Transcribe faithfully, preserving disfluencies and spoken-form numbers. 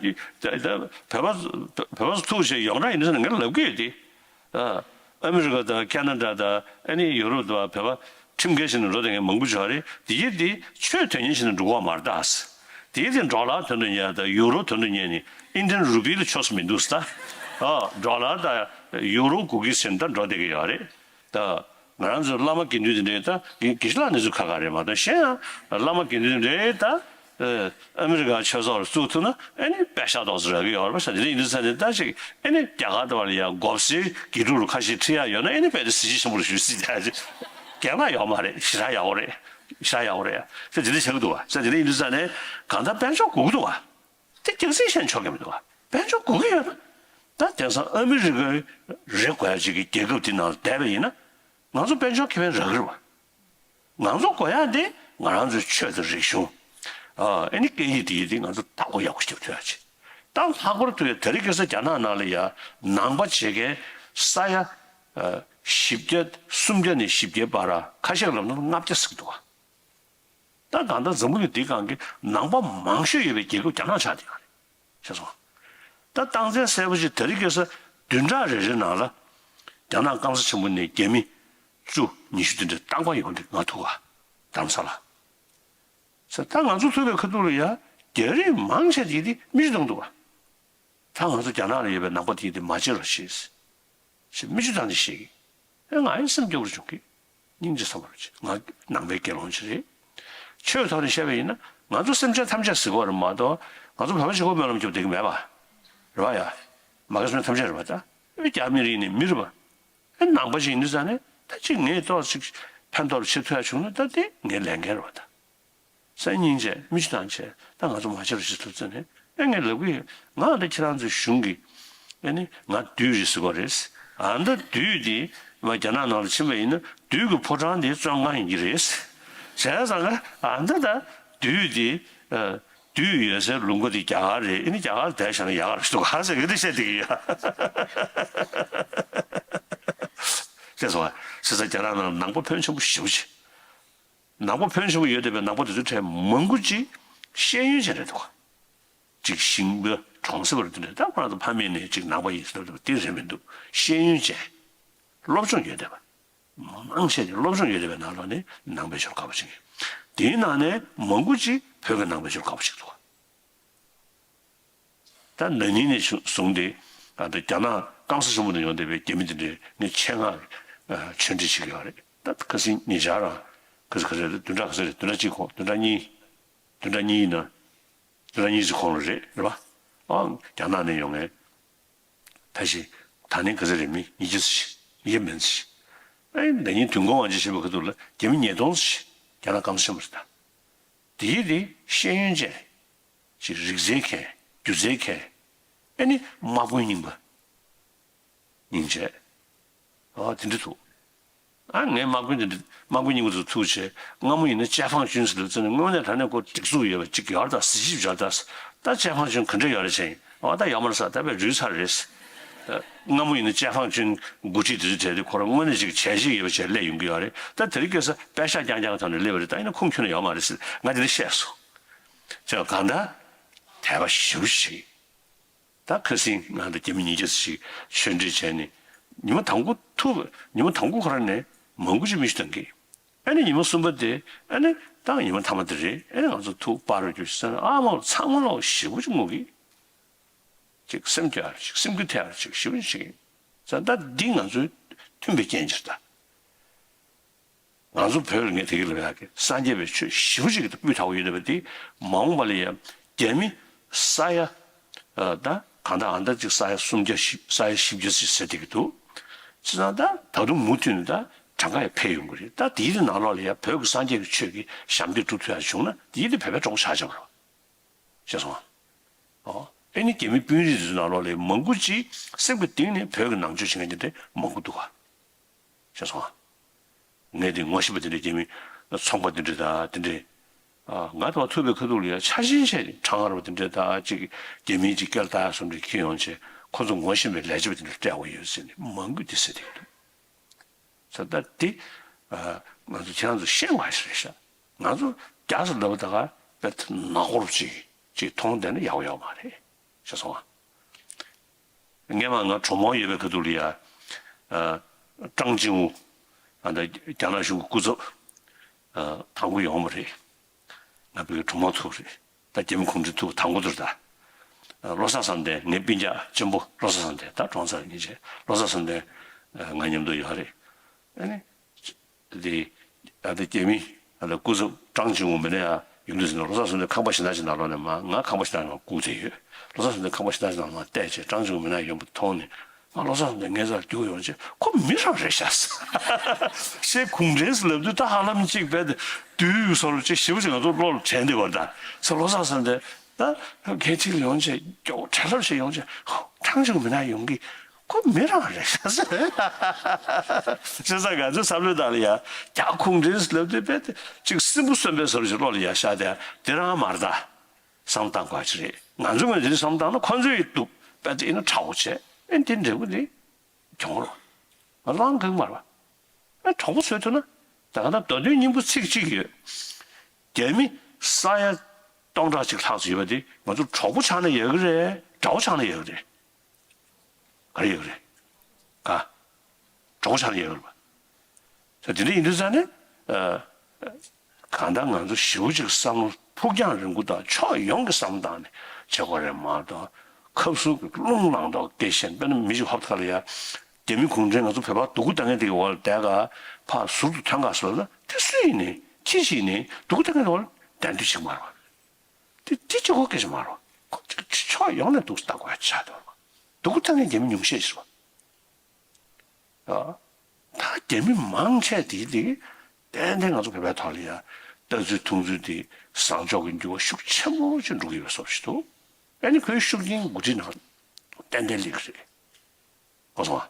ད་ད་བོད་པ་བོད་པ་ཚོ་ཐུག་བྱས་ཡོངས་གྲགས་ཡིན་ཟེར་ནས་ངས་ལབ་ཀྱི་ཡོད་དེ། ཨ་ཨ་མི་རི་ཀ་དང་ཁེ་ན་ཌ་དང་ཨ་ནི་ཡུ་རོབ་དང་བོད་པ་ཁྲིམས་འགལ་བྱས་ནས་འགྲོ་བསྡད་མཁན་མང་པོ་ཅིག་ཡོད་རེད། དེ་གྱིས་དེ་ཆོས་དོན་གཉེར་བྱས་ནས་འགྲོ་གི་ཡོད་མ་རེད་ད། དེ་གྱིས་དེ་ཌོ་ལར་དོན་དུ་གཉེར་དང་ཡུ་རོ་དོན་དུ་གཉེར་ནས་ཨིན་ཌི་ཡན་རུ་པི་ལ་ཆོས་སུ་མི་འདུག་ཟེར་ད། ཨ་ཌོ་ལར་དང་ཡུ་རོ་སྒུག་གི་ཟེར་ནས་ད་འགྲོ་བསྡད་ཀྱི་ཡོད་རེད་ད། ང་རང་ཚོའི་བླ་མ་དགེ་འདུན་དེ་འདྲས་ད་དགེ་དགེ་བཤེས་ལགས་གནས་ཚུལ་ཁག་ཁག་རེད་མ་གཏོགས་གཞན་ཡང་བླ་མ་དགེ་འདུན་དེ་འདྲས་ད། ཨ་མི་རི་ཀ་ཆོས་ཚོགས་ལ་བཙུགས་ཐུབ་ན་ཨ་ནི་པད་ཤག་ཏོག་ཙམ་རག་གི་ཡོད་རེད་པ། ས་དེ་འདྲ་ཡིན་དུས་ས་ནས་ད་ཅིག་ཨ་ནི་རྒྱ་གར་དུ་བ་ལ་ཡང་མགོ་སེར་དགེ་ཕྲུག་ལ་ཁ་ཤས་ཁྲིད་ཡག་ཡོད་ན་ཨ་ནི་རྦད་དེ་གཟི་བརྗིད་ཆེན་པོ་རེད་ཞུ་སྲིད་ཀྱི་རེད། གྱེན་ལངས་ཡོད་མ་རེད། ཞེ་དྲག་ཡག་པོ་རེད། ཞེ་དྲག་ཡག་པོ་རེད། ས་དེ་འདྲ་བྱེད་ཀྱི་འདུག་བ། ས་དེ་འདྲ་ཡིན་དུས་ས་ནས་གང་ལྟར་དཔལ་འབྱོར་དགོས་ཀྱི་འདུག་བ། དེ་རྒྱག་སྲིད་ཤེས་ཆོག་གི་མི་འདུག་བ། དཔལ་འབྱོར་དགོས་ཀྱི་ཡོད་ན། ད་དེང་སང་ཨ་མི་རི་ཀའི་རེ་དགོས་ཡག་ཅིག་གི་རྒྱལ་ཁབ་དེ་ནང་ལ་བསྡད་པ་ཡིན་ན། ང་ཚོ་དཔལ་འབྱོར་ཁེ་ཕན་རག་གི་རེད་བ། ང་ཚོ་དགོས་ཡག་དེ་ང་རང་ཚོའི་ཆོས་དང་རིག་གཞུང་། ཨ་ཨ་ནི་སྐད་ཡིག་དེ་ཡིག་དེ་ང་ཚོ་བདག་པོ་ཡག་པོ་རྒྱབ་ཐུབ་ཡག་ཅིག་ད་ལྷག་པར་དུ་ཡ་དེ་རིང་ཁ་སང་རྒྱ་ནག་ནང་ལ་ཡ་ནང་པ་བྱེད་མཁན་ས་ཡ་ཨ་བཞི་བརྒྱ་སུམ་བརྒྱ་ནས་བཞི་བརྒྱའི་བར་ཁ་ཤས་ལབ་ན་ལྔ་བརྒྱ་ཟིན་འདུག་བ། ད་གང་ལྟར་འཛམ་བུ་གླིང་འདིའི་སྒང་གི་ནང་པ་མང་ཤོས་ཡོད་པའི་རྒྱལ་ཁབ་རྒྱ་ནག་ཆགས་བསྡད་ཡོད་རེད། ཤེས་སོང་། ད་རྟགས་མཚན་གསལ་པོ་ཞིག་དེ་རིང་ཁ་སང་བདུན་ཕྲག་རེ་རེ་ནང་ལ་རྒྱ་ནག་སྐམ་ས་ཆེན་པོ་ནས་རྒྱ་མི་བཅུ་ཉི་ཤུ་དེ་འདྲ་རྟག་པར་ཡོང་དུས་ང་ཐུག་པ། རྡ་རམ་ས་ལ། ས་ད་ང་ཚོ་ཐུག་པའི་ཁ་ཐུག་ལ་ཡ་རྒྱ་རིགས་མང་ཆེ་དེ་དེ་མིག་ཆུ་བཏང་འདུག་པ། ད་ང་ཚོ་རྒྱ་ནག་ལ་ཡོད་པའི་ནང་པ་དེ་དེ་མ་བྱེད་རོགས་ཞེས། ཞེས་མིག་ཆུ་བཏང་ནས་བཤད་ཀྱི། ཨེ་ང་ཡང་སེམས་སྐྱོ་པོ་བྱུང་གི། སྙིང་རྗེ་བསམ་པ་རེད། ང་ནང་པའི་དགེ་སློང་ཅིག་རེད། ཆོས་ཐོག་ནས་བཤད་པ་ཡིན་ན་ང་ཚོ་སེམས་ཅན་ཐམས་ཅད་ཟེར་གྱི་ཡོད་རེད་མ་གཏོགས་ང་ཚོ་བོད་པ་གཅིག་པོ་སྨོན་ལམ་རྒྱབ་བསྡད་ཀྱི་མེད་པ། རེད་པ་ཡ། མ་གི་སྨོན་ཐམས་ཅད་རེད་པ་ད། ཨེ་རྒྱ་མི་རིགས་ནི་མི་རེད་པ། ཨེ་ནང་པ་ཅིག་ཡིན་དུས་ཙང་ནས་ད་ཅིག་ངས་ཏོག་ཙམ་ཕན་ཐོགས་ལ་བྱེད་ཐུབ་ཡག་བྱུང་ན་ད་དེ་ངའི་ལས་འགན་རེད་པ་ད། སང་ཉིན་བྱས་མིག་ཆུ་བཏང་བྱས་ད་ང་ཚོ་མ་བྱེད་རོགས་ཞེས་ཐུག་ཙམ་ནས་ཨེ་ངས་ལབ་གི་ཡོད། ང་འདི་ཁྱེད་རང་ཚོའི་གཞུང་གི་ཨེ་ནི་ང་བདུད་རེད་ཟེར་གྱི་ཡོད་རེད། ཨ་འདི་བདུད་དེ་མ་རྒྱ་ནག་ནང་ལ་ཕྱིན་པ་ཡིན་ན་བདུད་ཀྱི་ཕོ་བྲང་དེ་བཙོན་ཁང་ཡིན་གྱི་རེད། བྱས་ཙང་ང་ཨ་འདི་ད་བདུད་དེ་ཨ་བདུད་ཡོད་སའི་ལུང་པ་དེ་རྒྱ་གར་རེད། ཨེ་ནི་རྒྱ་གར་བསྡད་བཞག་ན་ཡག་ག་རེད་འདུག་ག་ཟེར་གི་འདི་བཤད་བསྡད་ཀྱི་ཡོད། ཤེས་སོང་ང་། བྱས་ཙང་རྒྱ་ནག་ནང་ནང་པ་ཕོན་ཆེན་པོ་ཞེ་པོ་ཅིག་ནང་པ་ཕོན་ཆེན་པོ་ཡོད་བསྡད་པའི་ནང་པ་དེ་ཚོའི་གྲས་མང་པོ་ཅིག་ཤེས་ཡོན་ཅན་རེད་འདུག་ཅིག་ཞིང་པ་གྲོང་གསེབ་པ་དེ་འདྲ་ད་ཁོ་རང་ཚོ་ཕ་མེས་ནས་ཅིག་ནང་པ་ཡིན་ཟེར་ལབ་དེ་རེད་མི་འདུག་ཤེས་ཡོན་ཅན། སློབ་སྦྱོང་ཡོད་བསྡད་པ། མང་ཆེ་ནས་སློབ་སྦྱོང་ཡོད་བསྡད་པའི་ནང་ལོགས་ནས་ནང་པའི་ཆོས་ལ་དགའ་པོ་བྱེད་མཁན། དེའི་ནང་ནས་མང་པོ་ཅིག་བོད་ཀྱི་ནང་པའི་ཆོས་ལ་དགའ་པོ་བྱེད་འདུག་ད་ན་ནིང་ནས་བཟུང་སྟེ་ད་རྒྱ་ནག་སྐམ་ས་ཆེན་པོ་ནས་ཡོང་བསྡད་པའི་རྒྱ་མི་དེ་འདྲའི་ངས་ཆེད་མངགས་ཆོས་འབྲེལ་བྱེད་ཀྱི་ཡོད་རེད། ད་ཁ་སང་ཉེ་ཆར་རང་ག་ཚོད་ག་ཚོད་རེད། བདུན་ཕྲག་ག་ཚོད་རེད། བདུན་ཕྲག་གཅིག་གོང་བདུན་ཕྲག་གཉིས། བདུན་ཕྲག་གཉིས་ཡིན་ན། བདུན་ཕྲག་གཉིས་ཙམ་གོང་ལ་རེད་རེད་པ། ཨ་རྒྱ་ནག་ནས་ཡོང་མཁན་ཕལ་ཆེར་ད་ནི་ག་ཚོད་རེད། མི་ཉིས་བརྒྱ་ཙམ་ཞིག་ཉིས་བརྒྱ་མན་ཙམ་ཞིག་ཨེ་ན་ནིང་དུས་འཁོར་དབང་ཆེན་ཞེས་པའི་ཁ་ཐུག་ལ་རྒྱ་མི་ཉིས་སྟོང་ཙམ་ཞིག་རྒྱ་ནག་སྐམ་ས་ཆེན་པོ་རེད་ད། དེའི་རིགས་ཤེས་ཡོན་ཅན། ཅིག་རིག་རྩལ་མཁན། སྒྱུ་རྩལ་མཁན། ཨེ་ནི་དམག་དཔོན་རྙིང་པ། སྙིང་རྗེ། ཨ་དེ་འདྲ་འདུག་ཨ་ངས་དམག་དཔོན་དེ་འདྲ་དམག་དཔོན་རྙིང་པ་ཚོ་ཐུག་བྱས་སྔ་མོ་ཡིན་ན་ཅེ་ཧྥང་ཅུན་ཟེར་ལབ་ཙང་ནས་དངོས་གནས་དྲང་གནས་ཁོ་སྒྲིག་འཛུགས་ཡོད་པ་ཅིག་ཡོད་རེད་ད། གཟི་བརྗིད་ཡོད་རེད་ད། ད་ཅེ་ཧྥང་ཅུན་ག་འདྲ་ཡོད་རེད་བྱས་ཡིན། ཨ་ད་ཡོད་མ་རེད་ས། ད་བས་རུལ་ཚར་རེད། ད་སྔ་མོ་ཡིན་ན་ཅེ་ཧྥང་ཅུན་འགོ་ཁྲིད་དེ་ཚོ་གྲས་དེ་ཁོ་རང་དངོས་གནས་ཅིག་བྱས་རྗེས་ཡོད་པ་བྱས་སླེབས་ཡོང་གི་ཡོད་རེད། ད་དེ་རིང་ཁ་སང་པད་ཤག་རྐྱང་རྐྱང་ཐོག་ནས་སླེབས་པ་རེད། ད་ཡིན་ན་ཁུངས་འཁྱོལ་ན་ཡོད་མ་རེད་ཟེར་ང་དེ་འདྲ་བཤད་སོང་། ཅེས་གང་ལྟར་དད་པ་ཞེ་པོ་ཞིག་ད་ཁ་སང་ང་དང་རྒྱ་མི་ཉིས་བརྒྱ་ཙམ་ཞིག་ཆོས་འབྲེལ་བྱས་ནས་ཉི་མ་དང་པོ་ཐུག་ཉི་མ་དང་པོ་ཁོ་རང་ནས་མང་པོ་ཅིག་མིག་ཆུ་བཏང་གི། ཨ་ནི་ཉི་མ་གསུམ་པ་དེ་ཨ་ནི་ད་ཉི་མ་མཐའ་མ་དེ་རེད། ཨ་ནི་ང་ཚོ་ཐུག་པར་རྒྱུ་ཟེར་ཨ་མ་ཚང་མ་ལོག་ཞེ་པོ་ཅིག་ངུ་གི། ཅིག་སེམས་སྐྱོ་ཡག་ཅིག་སེམས་འགུལ་ཐེབས་ཡག་ཅིག་ཞེ་པོ་ཅིག་བྱེད་ཀྱི། ད་འདི་ང་ཚོའི་མཐུན་པའི་རྐྱེན་ཅིག་རེད་ད། ང་ཚོ་བོད་ལ་ངས་དེ་གི་ལབ་ཡག་གི་སངས་རྒྱས་པའི་ཆོས་ཞེ་པོ་ཅིག་གི་སྤུས་དག་པོ་ཡོད་བསྡད་པ་དེ་མ་འོངས་པ་ལ་ཡང་རྒྱ་མི་ས་ཡ་ད་གང་ལྟར་ཨ་ད་ཅིག་ས་ཡ་སུམ་བརྒྱ་བཞི་ས་ཡ་བཞི་བརྒྱ་ཅིག་ཟེར་བསྡད་ཀྱི་འདུག་བྱས་ཙང་ད་ད་དུང་མུ་མཐུད་ནས་ད་གྲངས་ཀ་ཡང་འཕེལ་ཡོང་གི་རེད། ད་དེའི་ནང་ལོགས་ལ་ཡང་བོད་ཀྱི་སངས་རྒྱས་ཀྱི་ཆོས་ཀྱི་ཞབས་འདེགས་སྒྲུབ་ཐུབ་ཡག་བྱུང་ན་དེའི་དེ་བོད་པའི་གྲོགས་པོ་ཆགས་ཆོག་རེད། ཤེས་སོང་ཨ། ཨོ། ཨེ་ནི་རྒྱ་མི་དཔོན་རིགས་དེ་ཚོའི་ནང་ལོགས་ལ་མང་པོ་ཅིག་སེམས་ཀྱི་གཏིང་ནས་བོད་ཀྱི་ནང་ཆོས་བྱེད་མཁན་དེ་འདྲ་མང་པོ་འདུག་ག་ཤེས་སོང་ཨ། ངས་དེ་ངོ་ཤེས་པ་དེ་འདྲ་རྒྱ་མི་ཚོང་པ་དེ་འདྲ་དང་དེ་འདྲ། ཨ་ང་དང་ཐུག་པའི་ཁ་ཐུག་ལ་ཡང་ཆ་ཤས་ཆེ་ཁྲང་ཨར་བ་དེ་འདྲ་དང་ཅིག་རྒྱ་མིའི་ཅིག་སྐད་ལ་བཏགས་ཡག་སུམ་འདྲ་འཁྱེར་ཡོང་བྱས་ཁོ་ཚོ་ངོ་ཤེས་པའི་ལས་བྱེད་པ་དེ་འདྲ་སྤྲད་དགོས་ཡོད་ཟེར་ནས་མང་པོ་དེ་ཟེར་བསྡད་ཀྱི་འདུག་ས་ད་དེ་ང་ཚོ་ཁྱེད་རང་ཚོ་ཤེས་དགོས་ཞིག་རེད་ཤག་ང་ཚོ་རྒྱ་ས་ལབ་ད་ག་པད་ནག་པོ་ཅིག་ཅིག་མཐོང་བསྡད་ན་ཡག་པོ་ཡོད་མ་རེད། ཤེས་སོང་ཨ། སྔས་མ་ང་གྲོགས་མོ་ཡོད་པའི་ཁ་ཐུག་ལ་ཡ། ཨ། ཀྲང་ཅིང་ཝུ། ཨ། ད་རྒྱ་ནག་གཞུང་གི་སྐུ་ཚབ། ཨ། དང་པོ་ཡོང་བ་རེད། ང་བོད་ཀྱི་གྲོགས་མོ་ཐུག་རེད། ད་རྒྱ་མི་གུང་ཁྲན་ཐུག་དང་པོ་དུར་ད། ཨ། བློ་བཟང་བསམ་གཏན་ངའི་སྤུན་ཀྱག་གཅེན་པོ་བློ་བཟང་བསམ་གཏན་ད་གྲོངས་ཚར་ཉིན་བྱས་བློ་བཟང་བསམ་གཏན། ཨ། ང་མཉམ་དུ་ཡོད་རེད། ཨ་ནི། དེ། ཨ། དེ་རྒྱ་མི། ཨ། དེ་སྐུ་ཚབ་ཀྲང་ཅིང་ཝུ་མི་ནས་ཡང་ཡོང་དུས་ཟིན་ན་བློ་བཟང་བསམ་གཏན་ཁང་པ་ཞིག་ནང་ཞིག་ནང་ལོག་ནས་མ་ང་ཁང་པ་ཞིག་ནང་ལ་སྒུག་བསྡད་ཡོད། བློ་བཟང་བསམ་གཏན་ཁང་པ་ཞིག་ནང་ཞིག་ནང་ལ་བལྟས་བྱས་ཀྲང་ཅིང་ཝུ་མི་ནང་ཡོང་པ་མཐོང་ནས་ང་བློ་བཟང་བསམ་གཏན་ངའི་རྩར་རྒྱུགས་ཡོང་བྱས་ཁོ་མི་རང་རེད་ཤག་ཟེར། ཞེས་གུང་ཁྲན་ཟེར་ལབ་དུས་ད་ཧ་ལམ་གཅིག་བལྟས་ཏེ་དུས་ཡོད་བཟོ་འདྲ་ཅིག་ཞེ་པོ་ཅིག་ང་ཚོ་བློ་ལ་དྲན་བསྡད་པ་རེད་ད། ས་བློ་བཟང་བསམ་གཏན། ད་གལ་ཆེ་ལ་ཡོང་བྱས་མགྱོགས་བྲེལ་ལྷོད་བྱས་ཡོང་བྱས་ཧོ་ཀྲང་ཅིང་ཝུ་མི་ནང་ཡོང་གི་ཁོ་མི་རང་རེད་ཤག་ཟེར། བྱས་ཙང་ང་ཚོའི་བསམ་བློའི་ནང་ལ་ཡ་རྒྱ་གུང་ཁྲན་ཟེར་ལབ་དུས་རྦད་དེ་ཅིག་སྲིན་པོ་གསོན་པའི་བཟོ་འདྲ་ཅིག་བློ་ལ་ཡ་ཤར་བསྡད། དེ་རང་མ་རེད་ད། བསམ་བློ་བཏང་དགོས་ཅིག་རེད། ང་ཚོ་ངོས་ནས་བསམ་བློ་བཏང་ན་ཁོ་ཚོ་ཡི་འདུག་རྦད་དེ་ཡིན་ན་དྲག་པོ་བྱས་ཨེ་འདི་འབྲས་བུ་འདི་གྱོང་རོ། ང་ལངས་གི་མ་རེད་པ། ཨེ་དྲག་པོ་བཟོས་ཐུབ་ན། ད་ག་ད་མདོ་དོན་སྙིང་པོ་ཚིག་གཅིག་ཡོད། རྒྱ་མི་ས་ཡ་སྟོང་ཕྲག་གཅིག་ལྷག་ཙམ་ཡོད་པ་དེ་ང་ཚོ་གྲོགས་པོ་ཆགས་ན་ཡག་གི་རེད་དགྲ་བོ་ཆགས་ན་ཡག་གི་རེད། ག་རེ་ཡོད་རེད། ག་གྲོགས་པོ་ཆགས་ན་ཡོད་རེད་པ། ད་དེ་འདྲ་ཡིན་དུས་ཙང་ནས། ཨ། གང་ལྟར་ང་ཚོ་ཞེ་པོ་ཅིག་བསམ་བློ་ཕུགས་རྒྱང་རིང་པོ་དང་ཕྱོགས་ཡོངས་ཀྱི་བསམ་བློ་བཏང་ནས་བྱེད་དགོས་རེད་མ་གཏོགས། ཁབ་སུ་རླུང་ལངས་མདོག་སྐད་ཤེས་དཔེར་ན་མི་ཞིག་ཧོབ་ཐག་ལ་ཡ། རྒྱ་མི་གུང་ཁྲན་ང་ཚོ་བོད་པ་སྡུག་གུ་བཏང་མཁན་དེ་གི་འོག་ལ་བསྡད་ག་ཕར་ཟུར་དུ་ཐོན་ག་ཟེར་ལ་དེ་སུ་ཡིན་ནའི་ཁྱི་ཞིག་ཡིན་ནའི་སྡུག་གུ་བཏང་མཁན་དེ་འོག་ལ་གདན་འདྲེན་བྱེད་ཀྱི་མ་རེད་པ། དེ་དེ་གཅིག་པོ་སྐད་ཆ་མ་རེད་པ། ཁོ་ཅིག་ཕྱོགས་ཡོངས་ནས་སྡུག་ལྟ་དགོས་ཡ་ཆགས་འདུག་པ། སྡུག་གུ་བཏང་མཁན་རྒྱ་མི་ཉུང་ཤས་ཤིག་རེད་པ། ཨ། ད་རྒྱ་མི་མང་ཆེ་དེ་དེ་ཏན་ཏན་ང་ཚོ་བོད་པའི་ཐོག་ལ་ཡ་ལྟ་ཚུལ་མཐོང་ཚུལ་དེ་བཟང་ཕྱོགས་ཀྱི་འགྱུར་བ་ཤུགས་ཆེན་པོ་ཅིག་འགྲོ་གི་ཡོད་བཟོ་ཞིག་འདུག་ཨ་ནི་ཁོའི་ཤུགས་རྐྱེན་འགོ་ཁྲིད་ནང་ཏན་ཏན་སླེབས་ཀྱི་རེད། གོ་སོང་ཨ།